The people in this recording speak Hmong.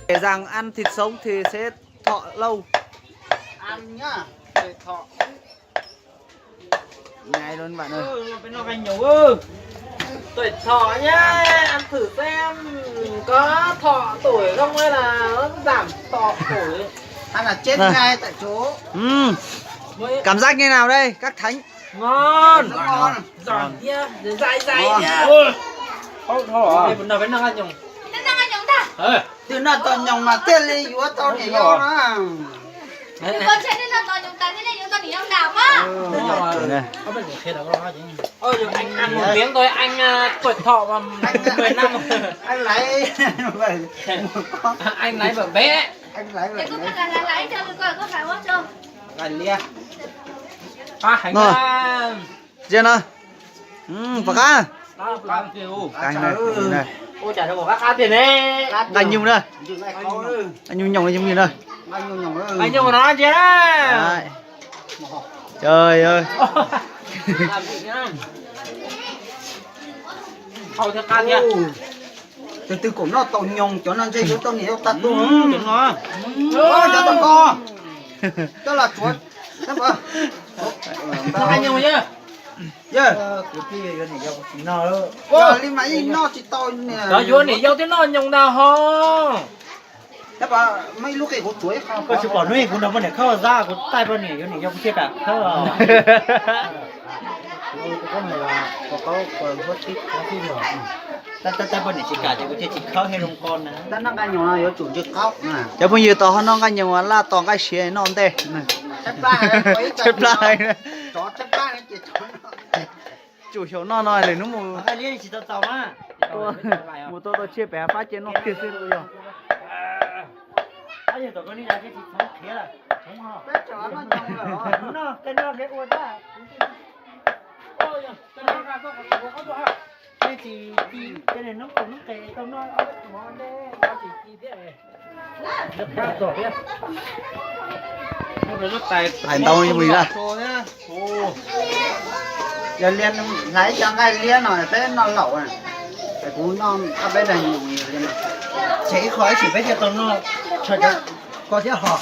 Kể rằng ăn thịt sống thì sẽ thọ lâu. Ăn nhá. Thọ. Ngay luôn bạn ơi. Ừ, bên nó canh nhiều. Tuổi thọ nhá, ăn thử xem có thọ tuổi không hay là nó giảm thọ tuổi. Hay là chết ngay tại chỗ. Ừ. Cảm giác như nào đây, các thánh? Ngon. Ngon. Giòn thiab, dai dai thiab. Ôi. Ôi, bên nó, bên nó canh nhiều. Bên nó canh nhiều ta. Ừ. Từ no tos nyoos mas thiaj li yuav tau niam yau na. Ôi, anh ăn một miếng thôi, anh, à, tuổi thọ mà mười năm. Anh lấy. Anh lấy vợ bé. Anh lấy vợ bé. Nqa heev no. Pom qab. Nqa nyuj na. Nqa nyuj nyoos li na. Nqa nyuj no ntsia. Trời ơi. Tus twg kom noj tau nyoos cov no ntshe yuav tau niam yau tag tuaj. Cov tau nko. Cov los tsuav. Nqa nyuj. Yog li mas yeej noj tsis tau. Cov yuav niam yau twb noj nyoos ntag ho. Koj tsis pom hnub kuv nrog poj niam khawb zab, kuv taij poj niam yuav niam yau kuv thiaj kam khawb. Taij poj niam tsis kam ces kuv thiaj tsis khawb thiaj zoo ko na. Cov phooj ywg, tos ho noj nqaij nyoos laj tos nqaij siav noj ntej. Tshaib plab. Tsum xyaum noj no lwm hnub mus, mus tau tau tsiaj pem fab cia noj kiag xwb yog. Hais ntau li na. Yog li hlais ib co nqaij liab no peb noj laum, kuv noj ob peb daim nyuam li no. Tshem ib qho ib sim peb thiaj tau noj, tshuav cov ko thiab ho.